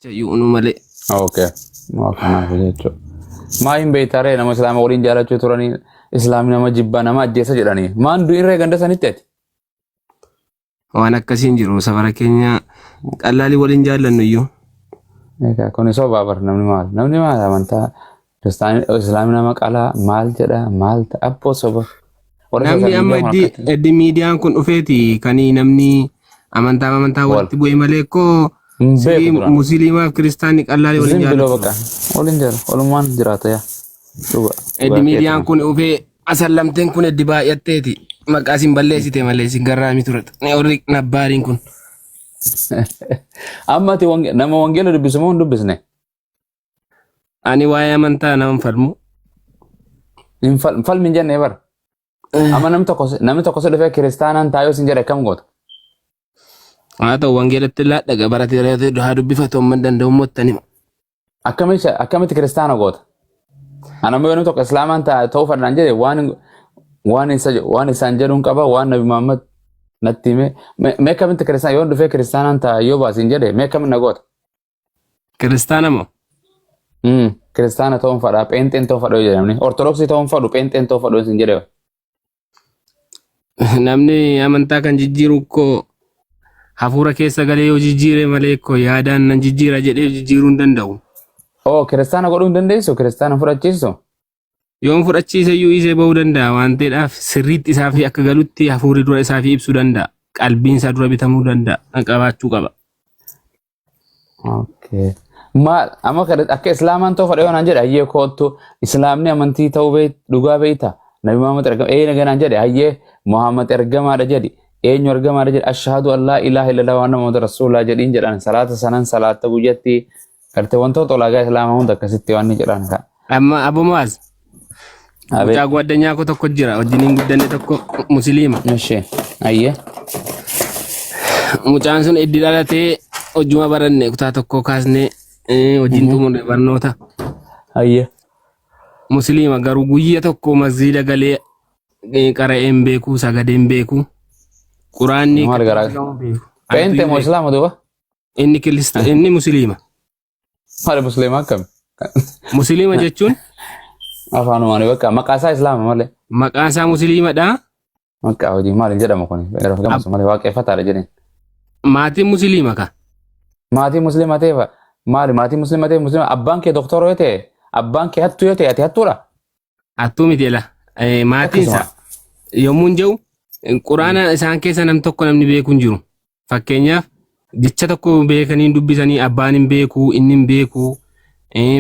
Yu'unu malee. Okay. Waa kanaaf jechuudha. Maa hin beektaree nama islaama waliin jaalachuu turanii islaamni nama jibbaa nama ajjeesa jedhanii. Maan du'irree ganda sanitti ati? Waan akkasii hin jiru safara keenya qallaalii waliin jaallannu iyyuu. Egaa kuni sobaa bar namni maal? Namni maal amantaa kiristaanii islaamni nama qalaa maal jedha maal ta'a abboo soba. Warra Namni sooshaal amma miidiyaa kun eddi akkatti eddi miidiyaan kun dhufeeti kan namni amantaa amantaa wal walitti bu'e malee koo hin beeku duraan. musliimaaf kiristaanni qallaalii waliin Zim biloo jaallatu. bakka waliin jira walumaan jiraata yaa dhuga Eddi dhugaa miidiyaan keetii. kun dhufee asallamteen kun eddi baay'atteeti maqaa isin balleessite malee isin garraamii ture. Warri nabbaariin kun. Amma ati nama wangeela dubbisu moo hin dubbisne? Ani waa'ee amantaa nama hin falmu. Hin falmi hin jenne bara. Amma namni tokko si dhufee kiristaanaan taayoo sin jedhe akkam goota? Haa ta'u wangeelatti laadhaga baratee haa dubbifatu amma hin danda'u mottani. Akkamitti kiristaana goota? Ana ammoo yoo namni tokko islaamaan ta'uu fadhaan jedhe waan isaan jedhuun qaba waan Nabi Muhammad natti hime mee akkamitti kiristaana yoo dhufee kiristaanaan ta'a yoo baasiin jedhe mee akkamitti na goota? Kiristaana moo? Kiristaana ta'uun fadhaa pheenxeen ta'uu fadhaa yoo jedhamni ortodoksii ta'uun fadhu pheenxeen ta'uu fadhu isin jedhe. Namni amantaa kan jijjiiru koo hafuura keessa galee yoo jijjiire malee koo yaadaan nan jijjiira jedhee jijjiiruu hin danda'u. Oo kiristaana godhuu hin dandeessu kiristaana fudhachiisu. Yoon fudhachiise iyyuu isee ba'uu danda'a waan ta'eedhaaf sirriitti isaa fi akka galutti hafuurri dura isaa fi ibsuu danda'a. Qalbiin isaa dura bitamuu danda'a qabaachuu qaba. Okay. Maal amma kana akka islaamaan ta'uu fadha yoo naan jedhe hayyee koottu islaamni amantii ta'uu dhugaa beekta nabi Muhammad ergama ee naga naan jedhe hayyee Muhammad ergamaadha jedhi eenyu ergamaadha jedhi ashhadu an laa ilaaha illallah wa anna Muhammad rasuulullah jedhiin jedhan salaata sanan salaata guyyatti gartee wantoota ulaagaa islaamaa hunda akkasitti waan ni jedhan ka. Amma Abu Muaz Abee. mucaa gwaddanyyaa koo tokko jira wajjiniin guddanne tokko musliima. Ishee hayyee. Mucaan sun iddi dhalatee hojjuma baranne kutaa tokko kaasnee wajjin xumurre barnoota. Hayyee. Musliima garuu guyya tokko masjiida galee qara'ee hin beeku sagadee hin beeku. Quraanni Maal garaa. hin beeku. Pheenxee moo islaama duuba? Inni kilista inni musliima. Maali musliima akkami? Musliima jechuun Afaanumaan bakka maqaa isaa islaama malee. maqaan isaa musliimadha. Maqaa hojii maali jedhama kun gara gamas malee waaqeffataadha jedheen. Maatiin musliima ka. Maatii musliima ta'eef maali maatii musliima ta'eef musliima abbaan kee doktora yoo ta'e abbaan kee hattuu yoo ta'e ati hattuudha. Hattuu miti ela. Maatiin isaa yommuu hin jiru quraana isaan keessa nam tokko namni beeku hin jiru. Fakkeenyaaf jecha tokko beekanii hin dubbisanii abbaan hin beeku inni hin beeku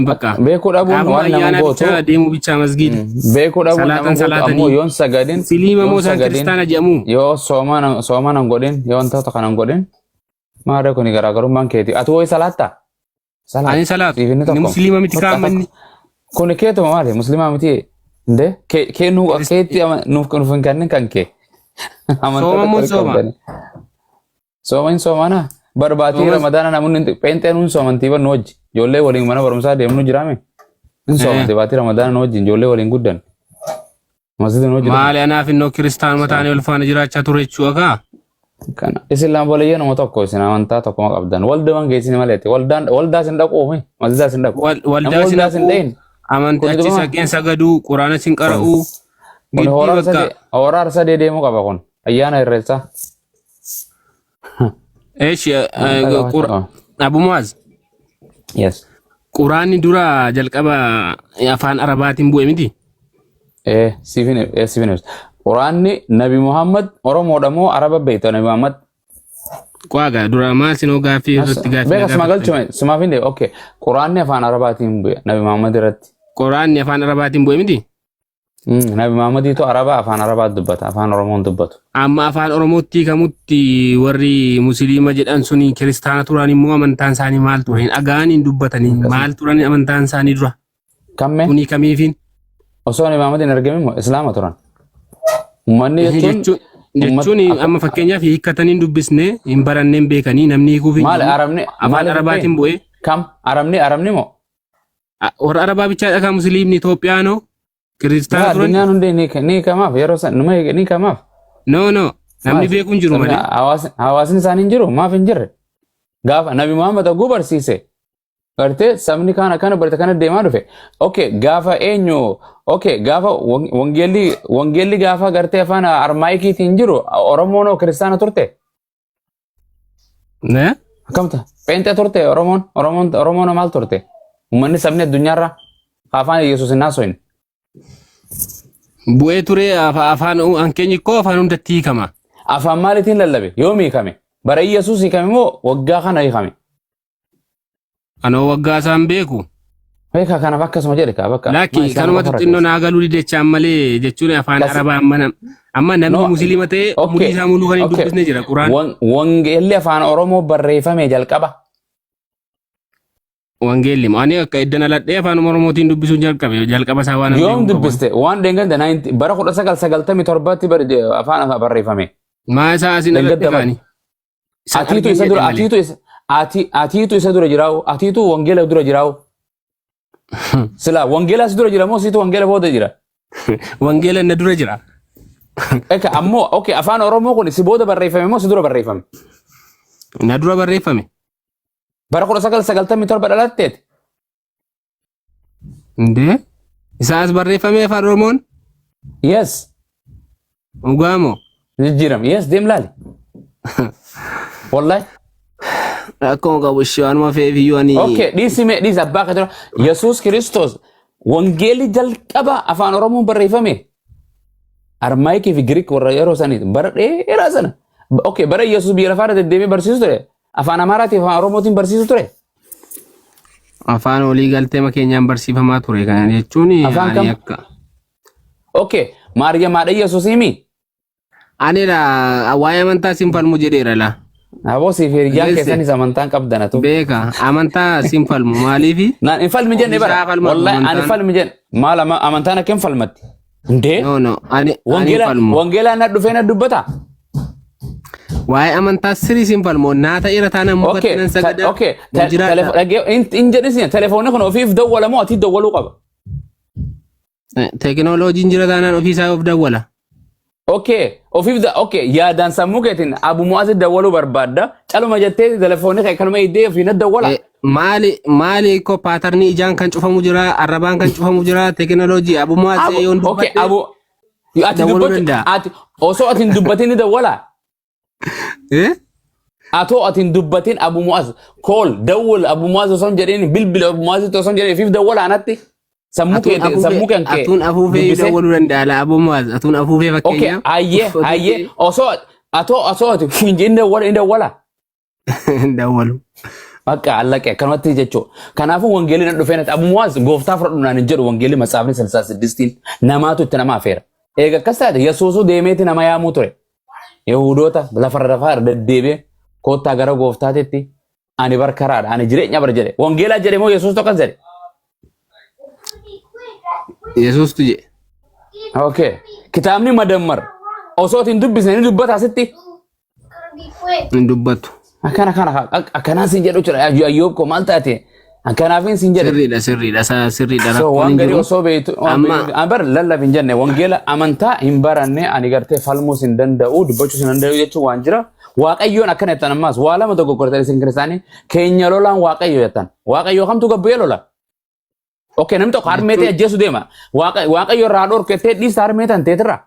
bakka. Beekuu dhabuun Qaamuma waan nama ayyaanaa gootu. bichaa deemuu bichaa masgiida. Beekuu dhabuun nama Salaatan gootu ammoo salaatanii. yoon sagadin Musliima moo yoon isaan sagadin kiristaana jedhamu? yoo soomana hin godhin yoo wantoota kana hin godhin maarree kuni garaagarummaan keeti. Ati wayii salaattaa? Salaat. Ani salaatu. Siif inni Inni tokko. musliima miti Bakka kaama tokko. inni. Kuni keetuma maali? Musliimaa miti. Indee kee kee nu keetti nuuf hin kennin kan kee. Amantaa Sooma tokko moo hin sooma? qabdani. Sooma hin soomana. Barbaatii ramadaana namoonni pheenxeen hin soomantii bar nu wajji. Ijoollee waliin mana barumsaa deemnu jiraame. Hin soomantii baatii ramadaana nu wajjin ijoollee waliin guddan. Masjida nu wajji dhufan. Maali anaaf innoo kiristaanuma taanee ol faana jiraachaa ture jechuu akaa? Kana isin lamboleyyee nama tokko isin amantaa tokkuma qabdan. Walduman geessini maleeti. Waldaan waldaa isin dhaqu umi. Masjidaa isin dhaqu. Nama Waldaa isin waldaa isin dhaquu, dhayin. amantii Kuni achi dhuguma. saqeen sagaduu, quraana isin qara'uu, Kun giddii hora bakka. arsadee hora arsadee deemuu qaba kun. Ayyaana irreessaa. Eeshi Amantaa qabaachuu qaba. Abu Muaz, Yes. quraanni dura jalqaba afaan Arabaatiin bu'e miti? Siifin ibsa. Quraanni Nabi Muhammad Oromoodha moo Araba beekta Nabi Muhammad? Qaagaa dura maal sinoo gaaffii irratti gaaffii na Beeka suma gaafatte? galchume sumaaf hin deebi. Okay. Quraanni afaan Arabaatiin bu'e Nabi Muhammad irratti. Quraanni afaan Arabaatiin bu'e miti? Nabi Muhammadiitu Araba afaan Arabaa dubbata afaan Oromoon dubbatu. Amma afaan Oromootti hiikamutti warri Musliima jedhan suni kiristaana turan immoo amantaan isaanii maal ture? Hin dhaga'an hin dubbatanii maal turan amantaan isaanii dura? Kammee Kuni kamiifin? osoo Nabi Muhammad hin argamin moo Islaama turan. Uummanni jechuun Jechuun amma fakkeenyaaf hiikkatanii hin dubbisne hin baranne hin beekanii namni hiikuuf hin maali jiru. Arabni Afaan maali Arabaatiin bu'e. Kam Arabni moo? Warra Arabaa bichaadha kan Musliimni Itoophiyaanoo kiristaana Yaa turan. addunyaan hundi ni kamaaf yeroo san numa ni kamaaf. No no namni Maal? beeku hin jiru Sabni malee. hawaasni isaanii hin jiru maaf hin jirre? Gaafa Nabi Muhammad oguu barsiise Gartee sabni kaan akkana barate kana deemaa dhufe. Okay, gaafa eenyu, okay, gaafa wangeelli gaafa gartee afaan Armaayikiitiin jiru Oromoon hoo kiristaana turte? Ne? Akkamta? Pheenxee turte Oromoon? Oromoon maal turte? Uummanni sabni addunyaarra afaan Yesuus hin haasoyin. Bu'ee ture afaan hankeenyi koo afaan hundatti hiikama. Afaan maaliitiin lallabe? Yoom hiikame? Bara Yesuus hiikame moo waggaa kana hiikame? Anoo waggaa isaan beeku. Beekaa kanaaf akkasuma jedhe kaa bakka. Lakki kanumatu xinnoo naa galuu didechaan malee jechuun afaan Arabaa amma namni No, musliima ta'e okay, umurii isaa muluu kan hin okay. dubbisne jira Quraan. Wangeelli afaan Oromoo barreeffame jalqaba. Wangeelli moo ani akka iddan aladhee afaan Oromootiin dubbisuun jalqabe jalqaba isaa waan Yoom beekuun qabu. dubbiste? Waan dheengadda bara 1997tti afaan barreeffame. Maa isaa asin aladhe Dheengadda kaani. Isaan Atiitu argin isa dura jedhe malee. atiitu isa ati atiitu isa dura jiraa'u, atiitu wangeela dura jiraa'u. Sila wangeela si dura jira moo siitu wangeela booda jira? Wangeela inni dura jira. Eka ammoo okay, afaan Oromoo kun si booda barreeffame moo si dura barreeffame? Na dura barreeffame. Bara 1997 dhalatteeti. Indee isaas barreeffame afaan Oromoon Yes. dhugaa moo? Jijjiirame. Yes, deem laali. Wallahi. Rakkoo qabu ishee waanuma fe'eef iyyuu ani. Okay, dhiisi mee dhiisi abbaa ka dura. Yesuus Kiristoos wangeelli jalqaba afaan Oromoon barreeffame. Armaayikii fi Giriik warra yeroo sanii bara dheeraa sana. Okay, bara Yesuus biyya lafaarra deddeemee barsiisu ture. Afaan Amaaraatii fi afaan Oromootiin barsiisu ture. Afaan olii galtee keenyaan barsiifamaa ture kana jechuun Afaan ani kam? akka. Okay, Maariyaam haadha Yesuus himi. Ani la waa'ee amantaa siin falmu jedheera la. Aboo siif hiriyyaan Geesse. keessanis amantaan qabdanatu. Beeka amantaa siin falmu maaliifi? Naan hin falmi jenne bara. Ofiisaa falmatu Wallahi ani amantaan. falmi jenne. Maal amantaan akka hin falmatti? Indee? No, no, ani hin Wangeela falmu. wangeelaa na dhufee na dubbata. Waa'ee amantaa sirii siin falmu. Naa ta'eera taanaan mukatti Okay, nan sagada. okay. Nan jiraadha. Hin jedhisin telefoonni kun ofiif dawwalamoo ati dawwaluu qaba? Teekinooloojiin jira taanaan ofiisaa of dawwala. Okay, ofiif okay, yaadaan sammuu keetiin Abu Mu'aaz dawwaluu barbaadda. Caluma jettee telefoonni kee kanuma iddee ofii na dawwala. Maali maali ko paatarnii ijaan kan cufamu jira, arrabaan kan cufamu jira, teekinooloojii Abu Mu'aaz yoon Okay, dubbadhe Abu ati dawwaluu dubbachuu danda'a. ati osoo ati hin dubbatin ni dawwala. Eh? Atoo ati hin dubbatin Abu Mu'aaz kool dawwal Abu Mu'aaz osoo hin jedhin bilbila Abu Mu'aaz osoo hin jedhin ofiif dawwala anatti. Sammuu Atuun kee sammuu afuufee kan kee atuun afuufee dubbisee. dawwaluu danda'a la Abu Mu'aaz atuun afuufee Okay, fakkeenyaaf ayyee uffata ayyee osoo atoo osoo ati hin jedhin dawwala hin dawwala. hin dawwalu. Bakka allaqe akkanumatti jechuudha. Kanaafuu wangeelli na dhufee natti Abu Mu'aaz gooftaa fudhadhu naan hin jedhu wangeelli matsaafni 66n namaatu itti nama afeera. Eega akkas taate Yesuusuu deemeeti nama yaamuu ture. Yahudoota lafarra lafaa irra deddeebi'ee koottaa gara gooftaatitti ani bar karaadha ani jireenya bar jedhe. Wangeelaa jedhe moo Yesuustu akkas jedhe? Yesuustu jedhe. Okay. Kitaabni madammar osoo ati hin dubbisne ni dubbata asitti. Hin dubbatu. Akkana kana akkanaan siin jedhu jechuudha. Ayyoob koo maal taate? Akkanaafin siin jedhe. Sirriidha sirriidha sirriidha So rakkoon waan hin garii jiru. osoo beektu Amma an bar lallab hin jenne wangeela amantaa hin baranne ani gartee falmuus hin danda'u dubbachuus hin danda'u jechuun waan jira. Waaqayyoon akkana jettan ammaas waa lama dogoggortan isin kiristaanii keenya lolaan waaqayyo jettan. Waaqayyo kamtu gabbu'ee lola? Okay, namni tokko harmee ta'e jechuun ajjeesu deema. Waaqayyo irraa dhorkettee dhiista harmee tan teetirra.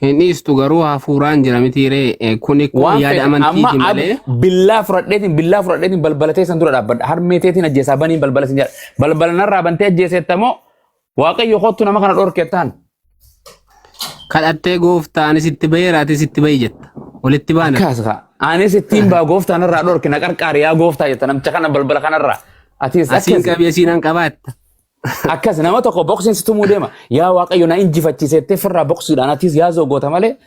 Hin dhiistu garuu hafuuraan jira miti ree kuni kun Waan yaada fedhe amma amantiiti malee. Billaa fudhadheetiin balbala teessan dura dhaabbadha. Harmee teetiin ajjeesaa baniin balbala sin jedha. Balbala narraa bantee ajjeeseetta moo Waaqayyo kottu nama kana dhorkettaan. Kadhattee gooftaa anis itti baheera atis itti bahi jetta. Walitti baana. Akkas kaa. Anis ittiin baa gooftaa narraa dhorke na qarqaari yaa gooftaa jetta namicha kana balbala kanarraa. Atis Asiin akkas. qabi asiin an qabaatta. Akkas nama tokko boksiin si tumuu deema. Yaa Waaqayyo na injifachiisettee firraa boksiidhaan atis yaa zogoota malee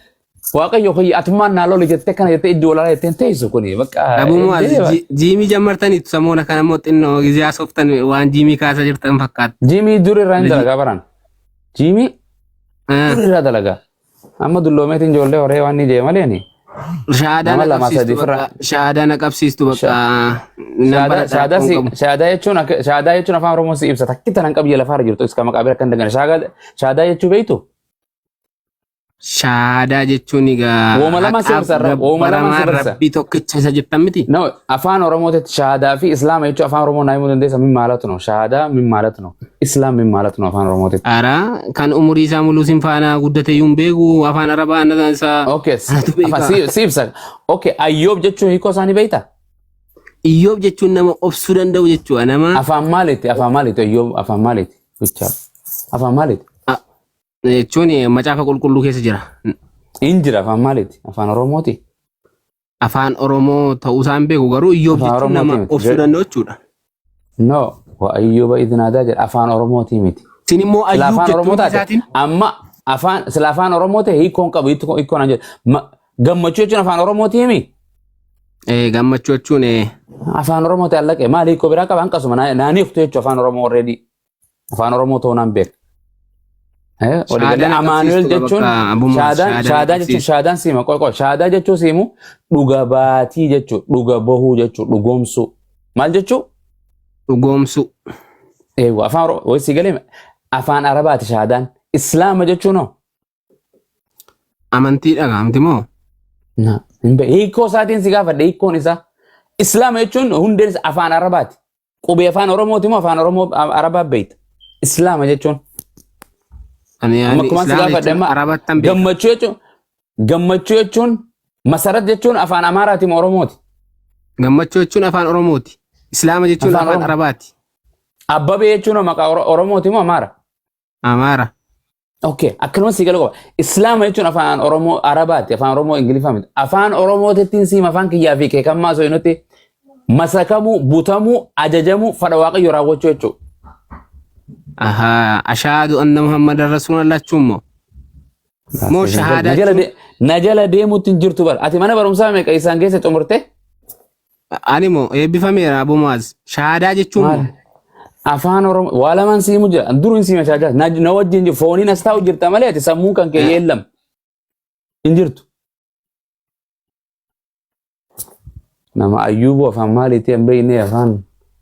Waaqayyo kiyya atummaan naa loli jettee kana jettee iddoo walaalaa jettee hin teessu kuni bakka Dhabummaa deema. jiimii jammartaniitu samoona kana immoo xinnoo gizee haasoftan waan jiimii kaasaa jirtan fakkaata. Jiimii dur irraa hin dalagaa baran. Jiimii dur irraa dalagaa. Amma dulloomeetiin ijoollee horee waan ni jee malee ni. Shahaadaa Nama na lama qabsiistu sadii bakka firra. shahaadaa na qabsiistu bakka nan baradha Shaadaa rakkoon si qabu. shaadaa jechuun shaadaa jechuun afaan Oromoo si ibsa takki tanan qabiyya lafaarra jirtu iska maqaa bira kan dangana shaadaa shaadaa jechuu beektu? Shaadaa jechuun egaa Wooma lama si haqaaf barsa irra. Wooma lama si gabbaramaa barsa. Rabbii tokkicha isa jettan miti. No, afaan Oromootitti shaadaa fi Islaama jechuun afaan Oromoo naa himuu dandeessa min maalatu no. Shaadaa min maalatu no. Islaam min maalatu no afaan Oromootitti. Ara kan umurii isaa muluu sin faana guddate iyyuu hin beeku afaan Arabaa ana isaa Okay, anatu afaan beeka. si ibsa. Okay, Ayyoob jechuun hiikoo isaanii beektaa? Iyyoob jechuun nama obsuu danda'u jechuudha. Nama Afaan maaliiti? Afaan maaliiti? Ayyoob afaan maaliiti? Gochaa. Afaan maaliiti? Jechuun macaafa qulqulluu keessa jira. Hin jira afaan maaliiti? Afaan Oromooti? Afaan Oromoo ta'uu isaan beeku garuu Iyyoob Afaan jechuun Oromooti nama miti. obsuu danda'u jechuudha. No, wa ayyuuba idnaadaa jedha afaan Oromooti miti. Isin immoo Sila Ayyuub afaan jettuu Oromoo taate isaatiin amma afaan sila afaan Oromoo ta'e hiikkoon qabu hiikkoon an jedha. Gammachuu jechuun afaan Oromooti himi. Gammachuu jechuun Afaan Oromoo ta'e allaqe maal hiikoo biraa qaba hanqasuma naanii hiiktu jechuun afaan Oromoo already. Afaan Oromoo ta'uu naan beeka. Waliigalee Shaadaan Amaanu'el agarsiistu qaba jechuun bakka Abu Muaz shaadaan shaadaan shaadaan jechuun agarsiistu. shaadaan siima qoy qoy shaadaa jechuun siimu dhuga baatii jechuun dhuga bahuu jechuun dhugoomsuu maal jechuu Dhugoomsuu. Eewwa afaan Oromoo wayii sii galee afaan Arabaati shaadaan Islaama jechuun hoo Amantiidha qaamti moo? Na, hin beeku. Hiikoo isaatiin si gaafadhe hiikoon isaa Islaama jechuun hundeen isaa afaan Arabaati. Qubee afaan Oromooti moo afaan Oromoo Arabaa beekta? Islaama jechuun. Ani Amma ani akkuma si Islaama gaafadhe jechuun amma Arabattan beeka. gammachuu jechuun masarat jechuun afaan Amaaraati moo Oromooti? Gammachuu jechuun afaan Oromooti. Islaama jechuun Afaan afaan Oromoo. Arabaati. Abbabee jechuun maqaa Oromooti moo Amaara? Amaara. Okay, akkanuma sii galu qaba. Islaama jechuun afaan Oromoo Arabaati, afaan Oromoo Ingiliffaa miti. Afaan Oromootittiin siima afaan kiyyaa fi keekammaa osoo nuti masakamuu, butamuu, ajajamuu, fadha Waaqayyo raawwachuu jechuudha. Ahaa, ashaadu anna Muhammadan rasuulallah jechuun moo? Moo shahaadaa Na jala jechuun na jala deemuutti hin jirtu bara. Ati mana barumsaa meeqa isaan keessa xumurte? Ani moo eebbifameera Abu Muaz. Shahaadaa jechuun Maal? moo? Afaan Oromoo waa lamaan siimu jira. Dur hin siima shaadaa. Na wajjin jiru. Fooniin as taa'u jirta malee ati sammuun kan kee yeellam. Hin jirtu. Nama Ayyuubuu afaan maaliitii hin beekne afaan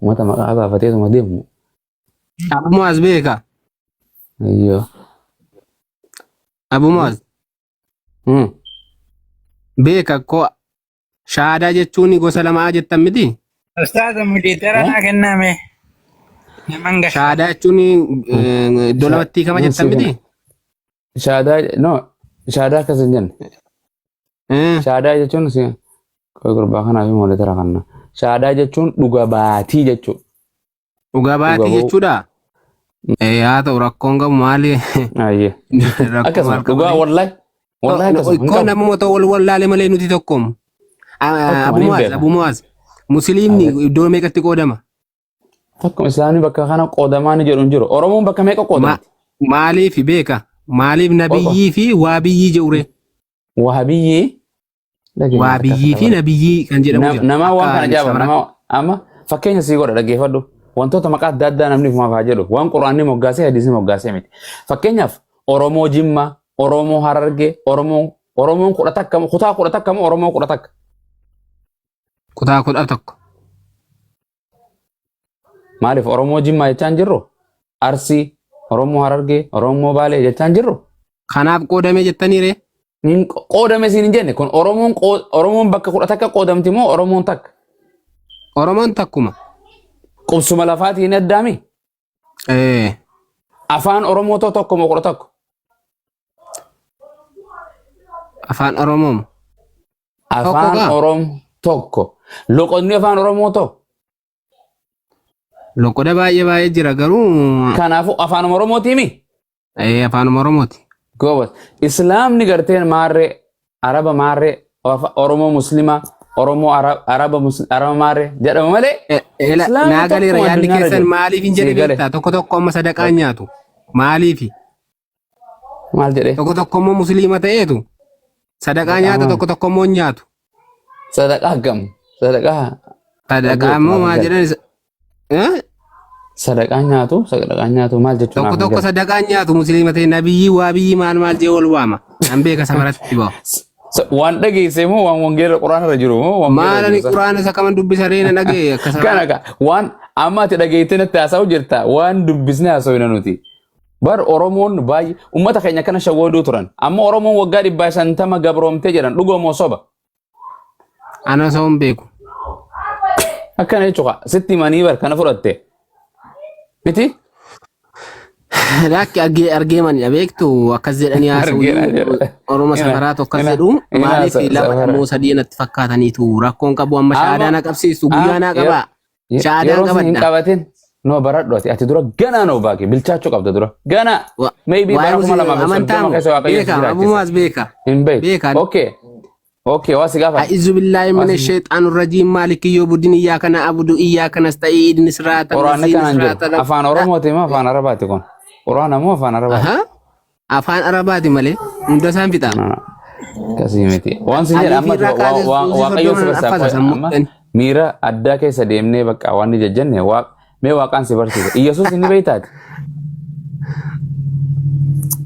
uummata maqaa baafateetuma deemu. Abu Muaz beeka. Ayyoo. Abu Muaz beeka koo shahaadaa jechuun gosa lamaa jettan miti? Ustaaza mudiitara naa kenname. Naman gasha. Shahaadaa jechuun iddoo lamatti hiikama jettan miti? Shaadaa no shaadaa akkas hin jenne. Shaadaa jechuun si qoy gurbaa kanaaf moolitara kanna. Shaadaa jechuun dhuga baatii jechuudha. Dhugaa Dhuga baatii ba'uu. jechuudha. Haa ta'u rakkoon qabu maali? Ayyee. Rakkoo Akkasuma maal dhugaa qabani? wallahi. Wallahi akkasuma hin Koo qabu. namuma ta'u wal wallaale malee nuti tokkoom. Akkuma Abu ni Muaz, beeka. Abu Muaz. Musliimni iddoo meeqatti qoodama? Akkuma islaamni bakka kana qoodamaa ni jedhu hin jiru. Oromoon bakka meeqa qoodamti? Maaliif beeka? Maaliif nabiyyii fi waabiyyii jedhure? Wahabiyyii. Dhageenya Waabiyyii fi nabiyyii kan jedhamu jira. Namaa waan Akka kana jaaban sabara. nama amma fakkeenya sii godha dhaggeeffadhu. Wantoota maqaa adda addaa namni ofumaaf haa jedhu. Waan quraanni moggaasee hadiisni moggaasee miti. Fakkeenyaaf Oromoo Jimmaa, Oromoo Harargee, Oromoo Oromoon 11 kutaa 11 moo Oromoo 11? Kutaa 11. Maaliif Oromoo Jimmaa jechaan jirru? Arsii, Oromoo Harargee, Oromoo Baalee jechaan jirru? Kanaaf qoodamee jettanii ree? Hin qoodame siin hin jenne kun Oromoon Oromoon bakka 11 qoodamti moo Oromoon takka? Oromoon takkuma. Qubsuma lafaatiin addaami? Ee. Afaan Oromoo tokko moo 11? Afaan Oromoo moo? Tokko Afaan kaa? Oromoo tokko. Loqonni afaan Oromoo tokko. Loqoda baay'ee baay'ee jira garuu Kanaafuu afaan Oromootii mi? Ee, afaanuma Oromooti. Goobas. Islaamni garteen maarree Araba maarree Oromoo Muslimaa Oromoo Araba Araba maarree jedhama malee Ela Islaamni naa galeera tokkuma yaadni addunyaarra keessan jiru. maaliif hin jedhe Sii gale. beektaa tokko tokko amma sadaqaa hin nyaatu maaliifi Maal jedhee? tokko tokko immoo musliima ta'eetu sadaqaa Sadaqaa nyaata maal? tokko tokko immoo hin nyaatu Sadaqaa gam? Sadaqaa sadaqaa immoo maal jedhan eh? Sadaqaa nyaatu maal jechuun Tokko naaf hin tokko galle. sadaqaa hin nyaatu musliima ta'e nabiyyii waa biyyii maal maal jee wal waama nan beeka safaratti bahu. Waan dhageesse moo waan wangeela quraana irra jiru moo wangeela Maal ani jiru sana? quraana isa kaman dubbisa ree na dhagee akka Kana sabaa. ka waan amma ati dhageettee natti haasa'u jirta waan dubbisne haasa'u nuti. Bar Oromoon baay'ee uummata keenya kana shawwaduu turan. Amma Oromoon waggaa 150 gabroomtee jedhan dhugoo moo soba? Ana osoo hin beeku. Akkana jechuudha. Sitti himanii bar kana fudhatte. Miti? Lakki argee argee manidha beektu akkas jedhanii haasa'u Argee jedha. Oromo Ina safaraa tokko ina jedhu ina maaliif lama safara. moo sadii natti fakkaataniitu rakkoon qabu amma shahaadaa Amma na qabsiistu guyyaa naa qabaa shahaadaan yeroo sin hin qabadha. qabatin no baradhu ati ati dura ganaa no baaki bilchaachuu qabda dura ganaa maybe Waa'ee bara kuma musliima lamaa fi amantaa soddoma moo keessa waaqayyo si beeka jiraachisa. abumaas beeka Hin beektu. beekaan. Okay. Okay waa si gaafadha. A'izu billaahi Waa mina si sheexaanu rajiim maaliki yoo budin iyyaaka na abudu iyyaaka nasta'iin idin siraata Quraanni laziina kanaan jiru. siraata Afaan Oromooti moo afaan Arabaati kun? Quraana moo afaan Arabaati? Aha. Afaan Arabaati malee hunda isaan fixa. Akkasii miti. Waan sin jedhe Aliifii amma irraa kaasee suusii Waaqayyo si 30 barsiisa. affasa Amma sammuutti. miira addaa keessa deemnee bakka waan ni jajjanne mee waaqaan si barsiisa. Iyyasuus inni beektaati.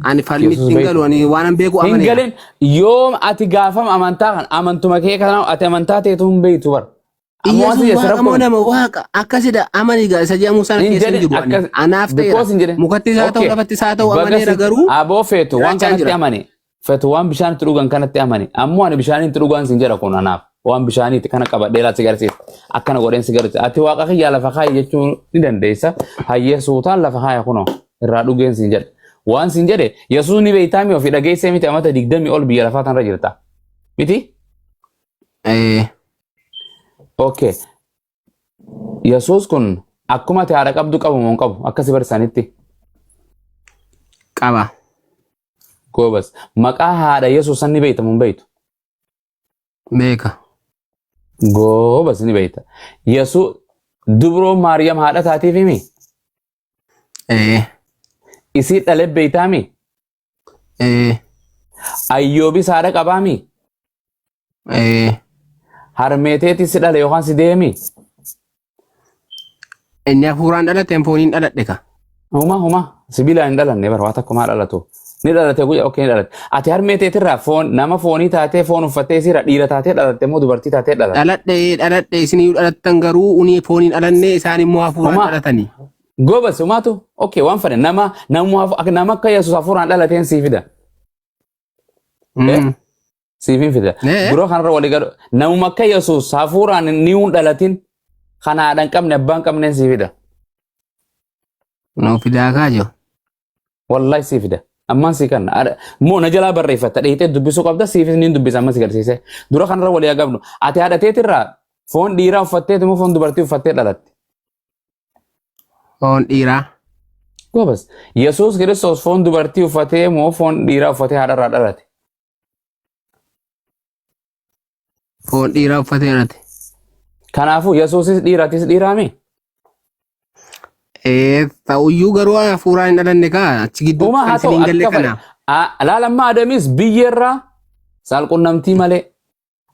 Ani falmitti Yesuus hin beekta. galu ani waan an beeku Hin amaneera. galin yoom ati gaafam amantaa kan amantuma kee kana ati amantaa teetu hin beektu bara. Amma waan si Iyyasuus jedhe waaqa moo rakkoo nama waaqa akkasidha amani gaa isa jedhamu sana hin keessa hin jedhin jiru ani. akkas Anaaf ta'eera. because hin jedhin. Mukatti isaa ta'u Okay. lafatti isaa ta'u Baga amaneera si garuu aboo feetu waan jiraachaan kanatti jira. amani. Feetu waan bishaan itti dhugan kanatti amani. Ammoo ani bishaan itti dhugan sin jedha kun anaaf. Waan bishaaniitti kana qabadhee laat si garsiisa. Akkana godheen si garsiisa. Ati waaqa kiyyaa lafa kaayi jechuu ni dandeessa. Hayyee suutaan lafa kaaya kunoo irraa dhugeen sin jedha. Waan sin jedhe Yesuus ni beektaa mi ofii dhageessee miti amata 20 ol biyya lafaa tanarra jirta. Miti? Eh, Okay. Yesuus kun akkuma ati haadha qabdu qabu moo hin qabu? Akka si barsiisanitti. Qaba. Goobas. Maqaa haadha Yesuus san ni beekta moo hin beektu? Beeka. Goobas ni beekta. Yesuus dubroo Maariyaam haadha taatiif himi? Ee. Isii dhalee beektaami? Ee. Ayyoobis haadha qabaami? Ee. Harmeeteetis si dhale yookaan si deemi? Inni hafuuraan dhalate fooniin dhaladhe ka. Huma huma sibiilaan hin dhalanne bara waa takka maa dhalatu. Ni dhalate guyyaa okee ni dhalate. Ati harmee teetirraa foon nama foonii taatee foon uffattee isiirra dhiira taatee dhalatte moo dubartii taatee dhalatte? Dhaladhe dhaladhe isiniyyuu dhalattan garuu unii fooniin dhalanne isaan immoo hafuuraan Huma dhalatanii. gobas humaatu okee waan fedhe nama nama akka Yesuus hafuuraan dhalateen sii fida. Eh? Siif hin fida. Eh? Dura kanarra walii galu namuma akka Yesuus hafuuraan ni hin dhalatin kan haadha hin qabne abbaa hin qabneen sii fida. Nuu fidaa kaa jiru. Wallahi sii fida. Ammaan sii kanna. Moo na jalaa barreeffatta dheeyitee dubbisuu qabda siifis niin dubbisa amma si garsiise. Dura kanarra walii haa qabnu. Ati haadha teetirraa foon dhiiraa uffatteeti moo foon dubartii uffattee dhalatte? Foon dhiiraa. Gobas. Yesuus Kiristoos foon dubartii uffatee moo foon dhiiraa uffatee haadharraa dhalate? Foon dhiiraa uffatee dhalate. Kanaafuu Yesuusis dhiiratis dhiiraami? Ee ta'uyyuu garuu hafuuraan hin dhalanne kaa achi gidduutti Uma kan haa ta'u isin hin galle akka fedhe. kana. Laalammaa Adamis biyyeerraa saalqunnamtii malee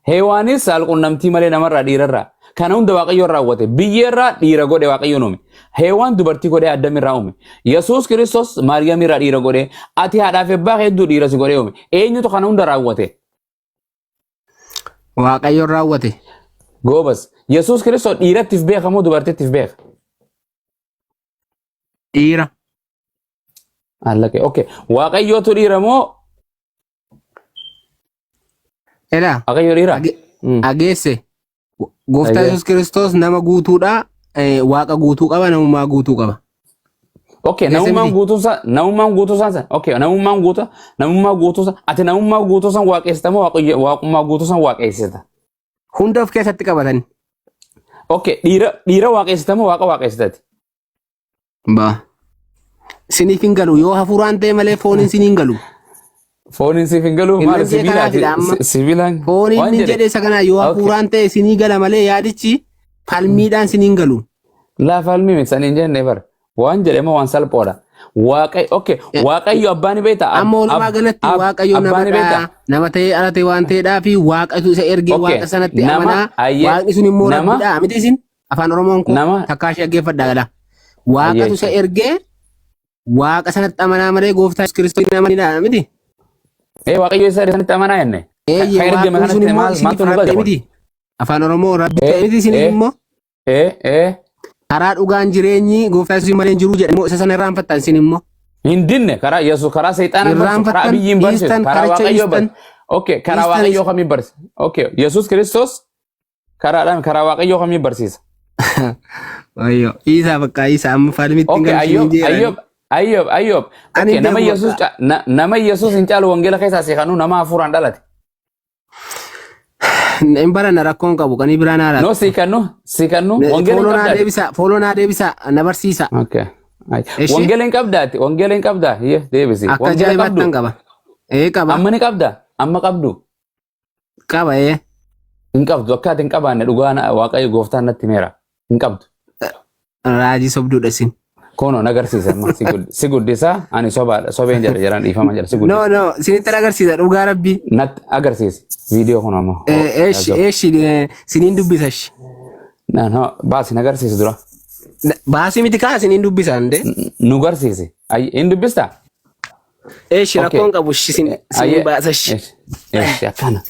Heewaanis saalqunnamtii malee namarraa dhiirarraa. Kana hunda Waaqayyoon raawwate. Biyyeerraa dhiira godhe Waaqayyoon uume. Heewaan dubartii godhee Addamirraa uume. Yesuus Kiristoos Maariyamirraa dhiira godhe. Ati haadhaa fi abbaa hedduu dhiira si godhee uume. Eenyutu kana hunda raawwate? Waaqayyoon raawwate. Goobas. Yesuus Kiristoos dhiirattiif beeka moo dubartittiif beeka? Dhiira. Allaqee. Okay. Waaqayyootu dhiira moo Elaa. Waaqayyo dhiira? Ageesse. Gooftaa Dhagee. Yesuus Kiristoos nama guutuudha. Waaqa guutuu qaba, namummaa guutuu qaba. Okay, Geesse namummaan miti. guutuun isaa namummaan guutuu isaa san okay, namummaan guutuu namummaa guutuu isaa ati namummaa guutuu san waaqessita moo waaqummaa guutuu san waaqessita? Hunda of keessatti qabatan. Okay, dhiira dhiira waaqessita moo waaqa waaqessitati? Ba. Siniif hin galu yoo hafuuraan ta'e malee fooniin sin hin galu. Fooniin siif hin galu Inni maali jee sibiila kanaafidha amma. sibiilaan Fooniin waan ni jedhe. jedhe isa kana yoo Okay. hafuuraan ta'e sinii gala malee yaadichi falmiidhaan sin hin galu. Laa falmii miti saniin jenne bara. Waan jedhe moo waan salphoodha. Waaqayyo okay Waaqayyo abbaa ni beekta. Amma walumaa galatti Waaqayyo Abbaa ni namadha. beekta. Nama ta'ee dhalate waan ta'eedhaa fi Waaqatu isa ergee Okay. Waaqa sanatti Nama amanaa. ayyee Waaqni sun immoo nama Rabbidha. Miti isin afaan Oromoon koo nama takkaa ishee dhaggeeffadhaa gala. Waaqatu ayyee isa ergee Waaqa sanatti amanaa malee gooftaa Yesuus Kiristoos hin amanidha miti. Ee Waaqayyo isa sanitti amanaa jenne. Eeyyee Kan ergame waaqni sun kanatti immoo maal isiniif maaltu nu Rabbi galcha kun? miti. Afaan Oromoo Rabbi Ee ta'e miti isiniif ee immoo ee ee karaa dhugaan jireenyi gooftaa Yesuus malee hin jiru jedhe immoo isa sana irraanfattan isin immoo. Hin dinne karaa Yesuus karaa seexaanaa hin barsiisu karaa Irraanfattan abiyyi hin barsiisu dhiistan karaa karicha waaqayyoo dhiistan barsiisu. Okay karaa dhiistan waaqayyoo kamiin barsiisa? Okay Yesuus Kiristoos karaadhaan karaa waaqayyoo kamiin barsiisa? Ayyo isaa bakka isaa amma falmitti hin Okay galchine Ayyoob jeerani. Ayyoob Ayyoob Ayyoob. Ani Okay hin nama beeku Yesuus bakka. nama Yesuus hin caalu wangeela keessaa si kanuu nama hafuuraan dhalate. Hin baranna rakkoon qabu kan biraan haalaatu. No si kannu si kannu wangeela hin Fooloo naa qabdaati. deebisa fooloo naa deebisa na barsiisa. Okay. Ay. Eshi Wangeela hin qabdaati wangeela hin qabdaa hiyyee deebisi. akka Wangeela ajaa'ibaatti qabdu tan qaba. Ee qaba amma ni qabda amma qabdu qaba ee hin qabdu akka ati hin qabaanne dhugaa waaqayyo gooftaan natti himeera hin qabdu. Raajii sobduudha isin. Kono nagarsiisa amma si si guddisa ani sobaadha sobeen jedha jedhan dhiifama jedha si No guddisa. no isinitti agarsiisa dhugaa rabbii. Natti agarsiisi viidiyoo kun ammoo. Eeshi eeshi siniin dubbisa shi. No no baasi nagarsiisi dura. Baasii miti kaa siniin dubbisa ande. Nu garsiisi. Hin dubbistaa? Eeshi Okay. rakkoon qabu shi siniin baasa shi. Eeshi akkana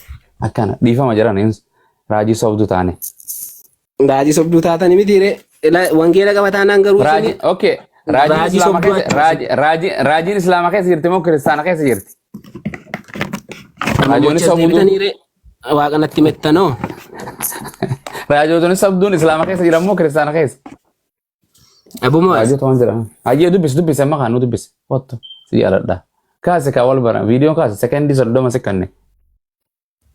akkana dhiifama jedhan raajii sobdu taane. Raajii sobduu taatanii miti ree. Wangeela qabataanaan garuu Raajii isin okay raajiin raajii islaama sobduu keessa achi raaji raaji raajiin islaama keessa jirti moo kiristaana keessa jirti? Raajoonni Mochas sobduun deebitanii ree. Waaqa natti mettanoo. Raajotonni sobduun islaama keessa jiran moo kiristaana keessa? Abumaas. Raajota waan jedhaman. Hayyee dubbisi dubbisi amma kaan nu dubbisi. Kottu si jaaladha. Kaasi kaa wal bara viidiyoon kaasi sekondii 30 si kanne.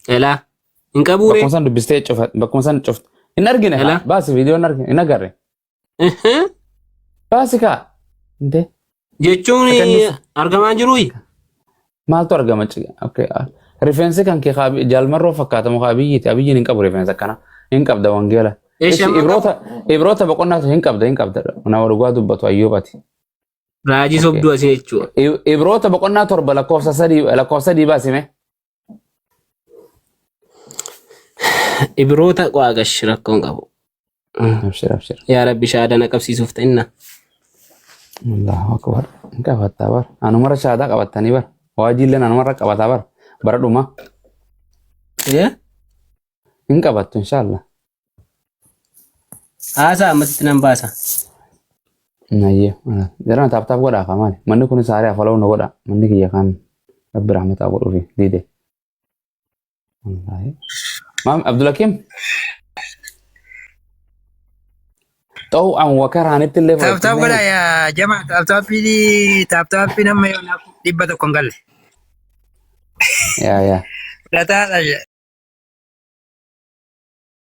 Elaa. Hin qabuu ree. Bakkuma san dubbistee cufa bakkuma san cufte. Hin argine kaa Elaa. baasi viidiyoo hin argine hin agarre. Baasi kaa. Intee Jechuun sekondii argamaa jiruuyi. Maaltu argama? Okay. Rifeensi kan kee jaalmarroo fakkaatamu kaa abiyyiiti. Abiyyiin hin qabu rifeensa akkana. Hin qabda wangeela. Eeshi Ishi amma qabu. Ibroota boqonnaatu hin qabda hin qabda. Nama dhugaa dubbatu Ayyuubati. Raajii Okay. sobduu asin jechuudha. Ibroota boqonnaa 7 lakkoofsa 3 baasime. Ibroota waaqash rakkoon qabu. Abshir abshir. Yaa Rabbi shaadaa na qabsiisuuf ta'inna. Allahu akbar. Hin qabattaa bar. Anumarra shaadaa qabattanii bar. Waajiilleen anumarra qabataa bar. Bara dhuma. Hin qabattu inshaallah. Haasaa ammasitti nan baasa. Nayyee. Jarana taap taap godhaa kaa maali? Manni kun saaree afala'uu na godha. Manni kiyya kaan Rabbi rahmataa godhuufi diide. Wallaahi. Maam Abdulhakim. Xaw'an wakaraanitti illee Taap taap fudhattee godha yaa jamaa taap taappii taap taappii nama yoo 100 hin galle. Yaa yaa. Fudhataadha.